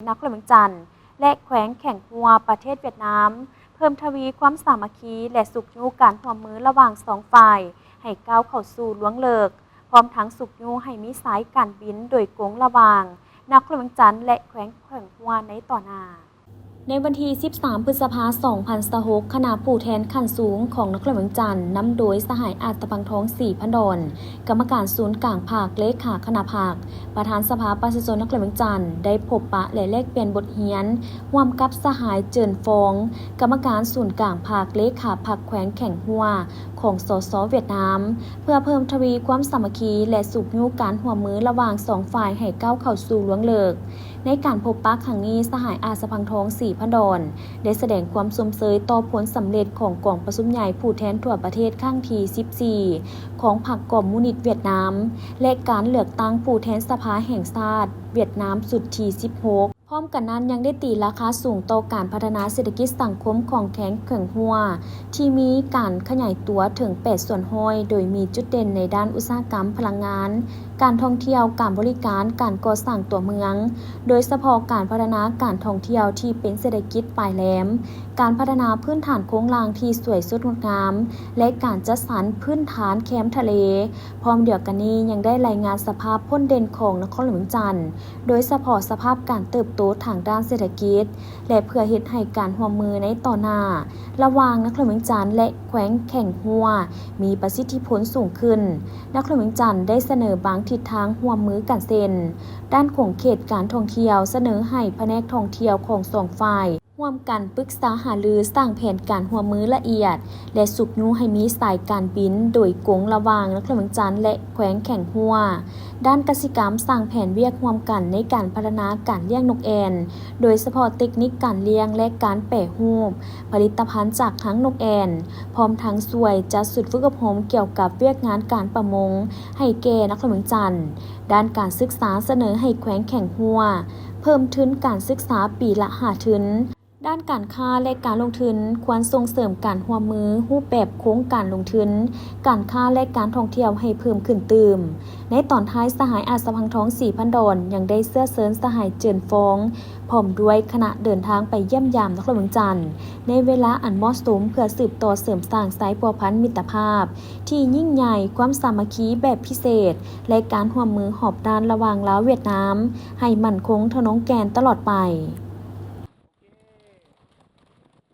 ນະຄອນຫຼວງວຽງຈັນ ແລະ ແຂວງແຂງຫົວ ປະເທດຫວຽດນາມ ເພີ່ມທະວີຄວາມສາມັກຄີ ແລະ ຊຸກຍູ້ການຮ່ວມມືລະຫວ່າງສອງຝ່າຍໃຫ້ກ້າວເຂົ້າສູ່ລວງເລິກ, ພ້ອມທັງຊຸກຍູ້ໃຫ້ມີສາຍການບິນໂດຍກົງລະຫວ່າງນະຄອນຫຼວງວຽງຈັນ ແລະ ແຂວງແຂງຫົວໃນຕໍ່ໜ້າ. ໃນວັນທີສິບສາມ ພຶດສະພາ ສອງພັນຊາວຫົກ ຄະນະຜູ້ແທນຂັ້ນສູງຂອງນະຄອນຫຼວງວຽງຈັນ ນຳໂດຍສະຫາຍ ອາດຕະພັງທອງ ສີພັນດອນ ກຳມະການສູນກາງພັກ, ເລຂາຄະນະພັກ, ປະທານສະພາປະຊາຊົນນະຄອນຫຼວງວຽງຈັນ ໄດ້ພົບປະ ແລະ ແລກປ່ຽນບົດຮຽນຮ່ວມກັບສະຫາຍ ເຈີນຟອງ ກຳມະການສູນກາງພັກ, ເລຂາພັກແຂວງແຂງຫົວ ຂອງ ສສ ຫວຽດນາມ ເພື່ອເພີ່ມທະວີຄວາມສາມັກຄີ ແລະ ຊຸກຍູ້ການຮ່ວມມືລະຫວ່າງສອງຝ່າຍໃຫ້ກ້າວເຂົ້າສູ່ລວງເລິກ. ໃນການພົບປະຄັ້ງນີ້, ສະຫາຍ ອາດຕະພັງທອງ ສີພັນດອນ ໄດ້ສະແດງຄວາມຊົມເຊີຍຕໍ່ຜົນສຳເລັດຂອງກອງປະຊຸມໃຫຍ່ຜູ້ແທນທົ່ວປະເທດຄັ້ງທີສິບສີ່ ຂອງພັກຄອມມູນິດຫວຽດນາມ ແລະ ການເລືອກຕັ້ງຜູ້ແທນສະພາແຫ່ງຊາດຫວຽດນາມຊຸດທີສິບຫົກ. ພ້ອມກັນນັ້ນຍັງໄດ້ຕີລາຄາສູງຕໍ່ການພັດທະນາເສດຖະກິດສັງຄົມຂອງແຂວງແຂງຫົວ ທີ່ມີການຂະຫຍາຍຕົວເຖິງແປດສ່ວນຮ້ອຍ ໂດຍມີຈຸດເດັ່ນໃນດ້ານອຸດສາຫະກຳ, ພະລັງງານ, ການທ່ອງທ່ຽວ, ການບໍລິການ, ການກໍ່ສ້າງຕົວເມືອງ, ໂດຍສະເພາະການພັດທະນາການທ່ອງທ່ຽວທີ່ເປັນເສດຖະກິດປາຍແຫຼມ, ການພັດທະນາພື້ນຖານໂຄງລ່າງທີ່ສວຍສົດງົດງາມ ແລະ ການຈັດສັນພື້ນຖານແຄມທະເລ. ພ້ອມດຽວກັນນີ້ຍັງໄດ້ລາຍງານສະພາບຜົນເດັ່ນຂອງນະຄອນຫຼວງວຽງຈັນ, ໂດຍສະເພາະສະພາບການເຕີບໂຕທາງດ້ານເສດຖະກິດ ແລະ ເພື່ອເຮັດໃຫ້ການຮ່ວມມືໃນຕໍ່ໜ້າລະຫວ່າງນະຄອນຫຼວງວຽງຈັນ ແລະ ແຂວງແຂງຫົວ ມີປະສິດທິຜົນສູງຂຶ້ນ, ນະຄອນຫຼວງວຽງຈັນໄດ້ສະເໜີບາງທິດທາງຮ່ວມມືກັນເຊັ່ນ: ດ້ານຂົງເຂດການທ່ອງທ່ຽວ, ສະເໜີໃຫ້ພະແນກທ່ອງທ່ຽວຂອງສອງຝ່າຍ ຮ່ວມກັນປຶກສາຫາລືສ້າງແຜນການຮ່ວມມືລະອຽດ ແລະ ຊຸກຍູ້ໃຫ້ມີສາຍການບິນໂດຍກົງລະຫວ່າງນະຄອນຫຼວງວຽງຈັນ ແລະ ແຂວງແຂງຫົວ. ດ້ານກະສິກຳ, ສ້າງແຜນວຽກຮ່ວມກັນໃນການພັດທະນາການລ້ຽງນົກແອ່ນ, ໂດຍສະເພາະເຕັກນິກການລ້ຽງ ແລະ ການແປຮູບຜະລິດຕະພັນຈາກຮັງນົກແອ່ນ, ພ້ອມທັງຊ່ວຍຈັດຊຸດຝຶກອົບຮົມກ່ຽວກັບວຽກງານການປະມົງໃຫ້ແກ່ນະຄອນຫຼວງວຽງຈັນ. ດ້ານການສຶກສາ, ສະເໜີໃຫ້ແຂວງແຂງຫົວເພີ່ມທຶນການສຶກສາປີລະຫ້າທຶນ. ດ້ານການຄ້າ ແລະ ການລົງທຶນ, ຄວນສົ່ງເສີມການຮ່ວມມືຮູບແບບໂຄງການລົງທຶນ, ການຄ້າ ແລະ ການທ່ອງທ່ຽວໃຫ້ເພີ່ມຂຶ້ນຕື່ມ. ໃນຕອນທ້າຍ, ສະຫາຍ ອາດຕະພັງທອງ ສີພັນດອນ ຍັງໄດ້ເຊື້ອເຊີນສະຫາຍ ເຈີນຟອງ ພ້ອມດ້ວຍຄະນະເດີນທາງໄປຢ້ຽມຢາມນະຄອນຫຼວງວຽງຈັນ ໃນເວລາອັນເໝາະສົມ ເພື່ອສືບຕໍ່ເສີມສ້າງສາຍພົວພັນມິດຕະພາບທີ່ຍິ່ງໃຫຍ່, ຄວາມສາມັກຄີແບບພິເສດ ແລະ ການຮ່ວມມືຮອບດ້ານລະຫວ່າງລາວ-ຫວຽດນາມ ໃຫ້ໝັ້ນຄົງທະນົງແກ່ນຕະຫຼອດໄປ.